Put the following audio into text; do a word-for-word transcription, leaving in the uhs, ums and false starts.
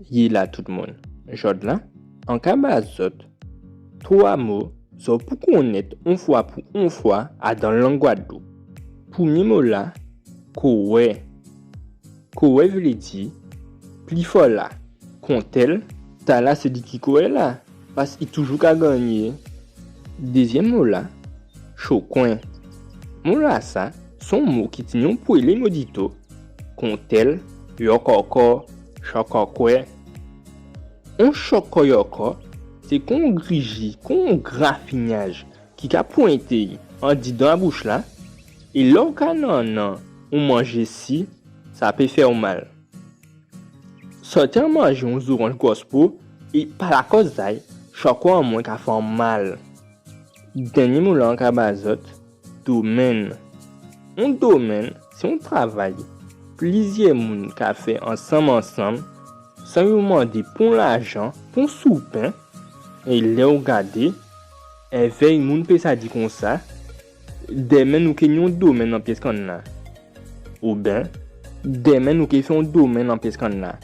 Yé la tout moun. Jòdla an ka ba zòt twa mo zòt pou konnèt on fwa pou on fwa adan lang Gwadloup. Prèmyé mo-la, kowè. Kowè vlé di pli fò la. Kontèl, tala sé li ki kowè la, pas i toujou ka gannyé. Dézyèm mo-la, chokwen. Mo-lasa sé on mo ki tini on pwélé mo dito, kontèl, yòkòkò, chòkòkwè. On chòkòyòkò sé kon on griji, kon on grafinyaj ki ka pwenté andidan a bouch-la, é lè ou ka nannan on manjé si, sa pé fè'w mal. Sòti an manjé on zoranj gwòs po é pa lakòz a'y, chòkò an mwen ka fè'w mal. Dènyé mo-la an ka ba zòt, domèn. On domèn sé on travay plizyè moun ka fè ansanm ansanm san yo mandé pon lajan, pon soupen. É lè ou gadé, èvè'y moun pé sa di konsa, dèmen nou ké ni on domèn an pyès kanna. Oben, dèmen nou ké fè on domèn an pyès kanna.